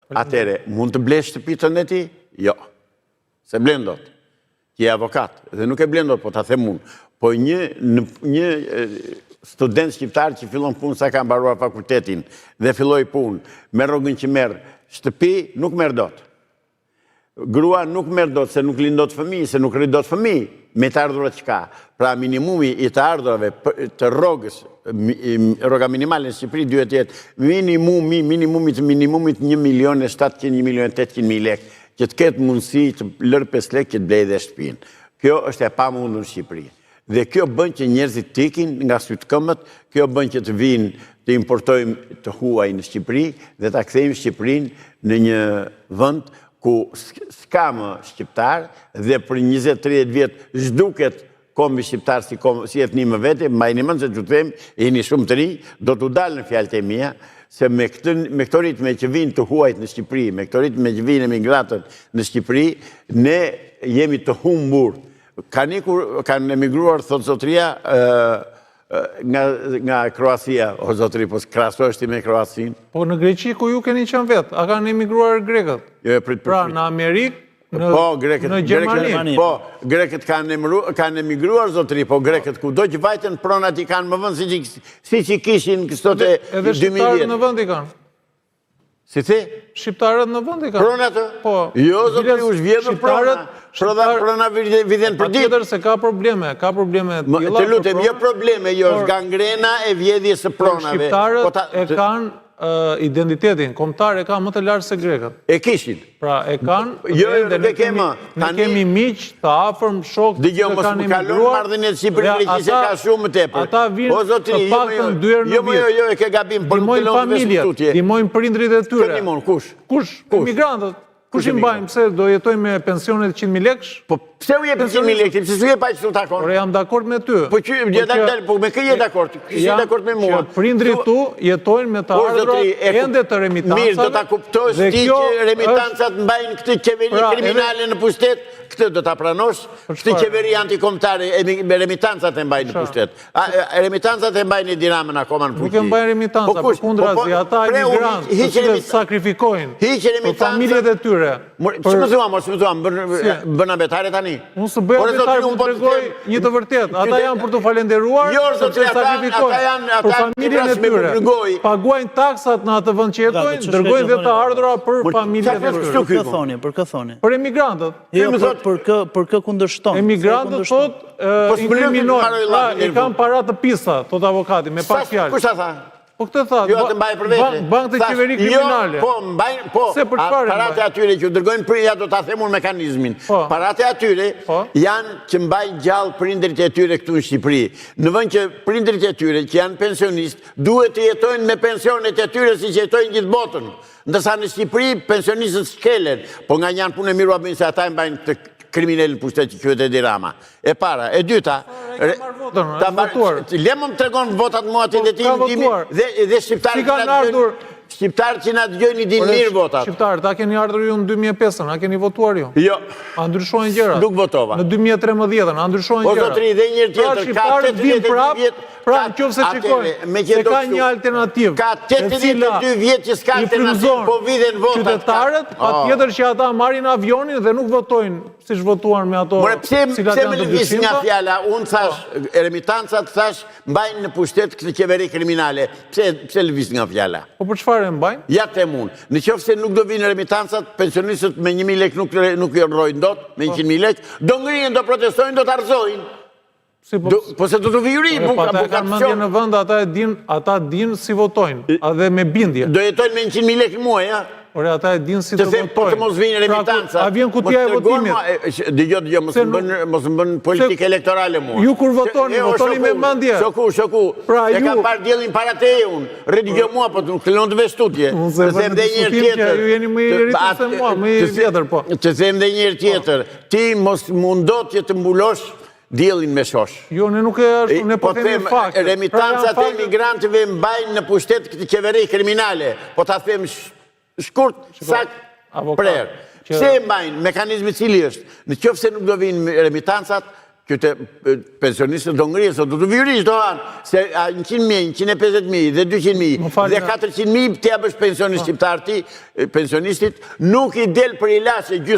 Atëherë, mund të blesh shtëpi tënde ti? Jo. S'e blen dot. Ti je avokat dhe nuk e blen dot, po ta them unë. Po një në një student shqiptar që fillon punë sa ka mbaruar fakultetin dhe filloi punë me rrogën që merr shtëpi, nuk merr dot. Grua nuk merr dot se nuk lind dot fëmijë, se nuk rrit dot fëmijë me të ardhurat që ka. Pra minimumi i të ardhurave të rrogës, rroga minimale në Shqipëri duhet të jetë minimumi, minimumi të minimumit 1 milion e 700, 1 milion e 800 mijë lekë, që të ketë mundësi të lërë 5 lekë që të blejë dhe shtëpinë. Kjo është e pamundur në Shqipëri. Dhe kjo bën që njerëzit të ikin nga sytë këmbët, kjo bën që të vijnë të importojmë të huaj në Shqipëri dhe ta kthejmë Shqipërinë në një vend ku s'ka më shqiptar dhe për 20-30 vjet zhduket kombi shqiptar si, kom, si etni më vete, mbajeni mend se ç'ju them, jeni shumë të rinj, do t'u dalë në fjalët e mia, se me, këtë, me këto ritme që vijnë të huajt në Shqipëri, me këto ritme që vijnë emigrantët në Shqipëri, ne jemi të humbur. Kanë ikur, kanë emigruar, thotë zotria, nga, nga Kroacia. O zotri, po krahasohesh ti me Kroacinë? Po në Greqi ku ju keni qenë vetë, a kanë emigruar grekët? Jo, jo, prit, prit, Pra prit. në Amerikë, në, Po, grekët, në Gjermani. Grekët, po, grekët kanë emru, kanë emigruar zotri, po grekët kudo që vajtën pronat i kanë më vend siç i siç i kishin kësot e Edhe shqiptarët 2010. në vend i kanë. Si the? Shqiptarët në vend i kanë. Pronat? Po. Jo, zotri, u është vjedhur prona. Prona, prona vidhen për ditë. Patjetër se ka probleme, ka probleme të tilla. Të lutem, jo probleme, jo, është gangrena e vjedhjes së pronave. Shqiptarët po e kanë identitetin kombëtar e kanë më të lartë se grekët. E kishin. Pra, e kanë... Jo, jo, nuk e kemi. Ne kemi miq, të afërm, shokë, Dëgjo, mos më kalon marrëdhëniet Shqipëri Greqi se ka shumë më tepër. Ata vinë të jo, paktën dy herë në jo, vit. Jo, jo, e ke gabim, por nuk të lënë vesh tutje. Ndihmojnë prindrit e tyre. Kë ndihmon, kush? Kush? Emigrantët. Kush i mbajnë, pse do jetojnë me pensionet 100.000 lekësh? Po pse u jep 100.000 lekë? Pse s'u jep aq s'u takon? Por jam dakord me ty. Po që po dal dal, po me kë je dakord? Kush je dakord me mua? Prindrit tu jetojnë me të ardhurat ende të remitancave. Mirë, do ta kuptosh ti që remitancat mbajnë këtë qeveri pra, kriminale në pushtet, këtë do ta pranosh, këtë qeveri antikombëtare me remitancat e mbajnë në pushtet. Remitancat e mbajnë Edi Ramën akoma në fuqi. Nuk e mbajnë remitancat, po përkundrazi, po, ata emigrantë, të cilët sakrifikojnë për familjet e tyre. Si më thua, mos më thua, bën abetare tani? Unë s'e bëj abetare, po tregoj një të vërtetë. Ata janë për t'u falenderuar, jo, sepse sakrifikojnë për familjen e tyre. Paguajnë taksat në atë vend që jetojnë, dërgojnë dhe të ardhura për familjet e tyre. Për kë thoni, për kë thoni? Për emigrantët. Jo, për kë, për kë kundërshton? Emigrantët thotë, po inkriminojnë, pra, i kanë para të pista, thotë avokati, me pak fjalë. Kush ta tha? Po këtë tha, jo, atë mbaj për vete. Ban këtë qeveri jo, kriminale. Po, mbajnë, po, Se për çfarë paratë e atyre që dërgojnë për, ja do ta them unë mekanizmin. Po. Paratë e atyre po. janë që mbajnë gjallë prindërit e tyre këtu në Shqipëri. Në vend që prindërit e tyre që janë pensionistë, duhet të jetojnë me pensionet e tyre siç jetojnë gjithë botën. Ndërsa në Shqipëri pensionistët shkelen, po nga një anë punë e mirë ua bëjnë se ata e mbajnë këtë kriminel në pushtet që quhet Edi Rama. E para, e dyta, ta marrë le më më tregon votat mua ti dhe ti dhe dhe shqiptarët që na ardhur shqiptarët që na dëgjojnë i dinë mirë votat. Shqiptarët, a keni ardhur ju në 2005-ën, a keni votuar ju? Jo. A ndryshohen gjërat? Nuk votova. Në 2013-ën, a ndryshohen gjërat? O zotri, dhe një herë pra, tjetër, ka 82 vjet, Pra, në qoftë se shikojnë se ka një alternativë, Ka 82 vjet që s'ka alternativë, po vidhen votat. Qytetarët, oh. patjetër që ata marrin avionin dhe nuk votojnë siç votuan me ato More, pse, pse më lëviz nga fjala, unë thash, po. remitancat thash, mbajnë në pushtet këtë qeveri kriminale. Pse, pse lëviz nga fjala? Po për çfarë e mbajnë? Ja të them unë, në qoftë se nuk do vinë remitancat, pensionistët me 1.000 lekë nuk, nuk i rrojnë dot, me 100.000 po. lekë, do ngrihen, do protestojnë, do ta rrëzojnë. Si po, po se do të vijë uri, buka, po ata kanë mendje në vend, ata e din, ata din si votojnë, a dhe me bindje. Do jetojnë me 100.000 lekë në muaj, ja? Ore, ata e din si të votojnë. Të them, po të mos vinë pra, remitanca. A vjen kutia e votimit? Dëgjo, dëgjo, mos më bën, mos më bën politikë elektorale mua. Ju kur votoni, votoni me mendje. Shoku, shoku, pra, e kam parë diellin para teje unë. Rri dëgjo mua, po të nuk lënë të vesh tutje. Unë s'e Të them dhe një herë tjetër. Ju jeni më i ri se mua, më i vjetër, po. Të them dhe një herë tjetër. Ti mos mundo që të mbulosh diellin me shosh. Jo, ne nuk e ashtu, ne po, po themi fakte. Remitancat e emigrantëve mbajnë në pushtet këtë qeveri kriminale. Po ta them shkurt, sakt, prerë. Pse e mbajnë? Mekanizmi cili është? Në qoftë se nuk do vinë remitancat, Që të pensionistët do ngrihen, se do të vyrish do hanë, se 100.000, 150.000 dhe 200.000 dhe 400.000 t'ia bësh pensionist shqiptar ti, pensionistit, nuk i del për ilaçe gjysmë.